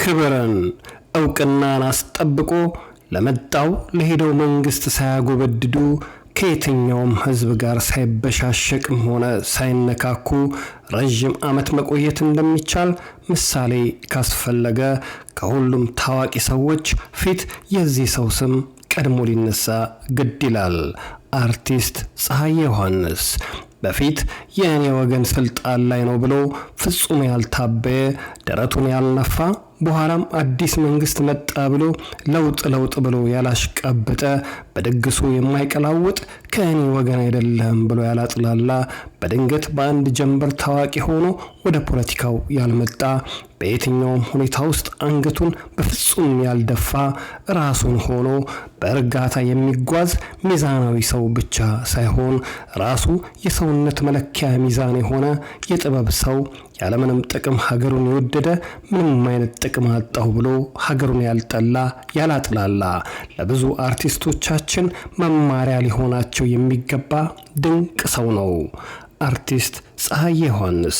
ክብርን እውቅናን አስጠብቆ ለመጣው ለሄደው መንግስት ሳያጎበድዱ፣ ከየትኛውም ህዝብ ጋር ሳይበሻሸቅም ሆነ ሳይነካኩ ረዥም ዓመት መቆየት እንደሚቻል ምሳሌ ካስፈለገ ከሁሉም ታዋቂ ሰዎች ፊት የዚህ ሰው ስም ቀድሞ ሊነሳ ግድ ይላል። አርቲስት ፀሐዬ ዮሐንስ በፊት የእኔ ወገን ስልጣን ላይ ነው ብሎ ፍጹም ያልታበየ፣ ደረቱን ያልነፋ፣ በኋላም አዲስ መንግስት መጣ ብሎ ለውጥ ለውጥ ብሎ ያላሽቃበጠ፣ በድግሱ የማይቀላውጥ፣ ከእኔ ወገን አይደለም ብሎ ያላጥላላ፣ በድንገት በአንድ ጀንበር ታዋቂ ሆኖ ወደ ፖለቲካው ያልመጣ፣ በየትኛውም ሁኔታ ውስጥ አንገቱን በፍጹም ያልደፋ፣ ራሱን ሆኖ በእርጋታ የሚጓዝ ሚዛናዊ ሰው ብቻ ሳይሆን ራሱ የሰውነት መለኪያ ሚዛን የሆነ የጥበብ ሰው፣ ያለምንም ጥቅም ሀገሩን የወደደ፣ ምንም አይነት ጥቅም አጣሁ ብሎ ሀገሩን ያልጠላ፣ ያላጥላላ፣ ለብዙ አርቲስቶቻችን መማሪያ ሊሆናቸው የሚገባ ድንቅ ሰው ነው። አርቲስት ፀሐዬ ዮሐንስ።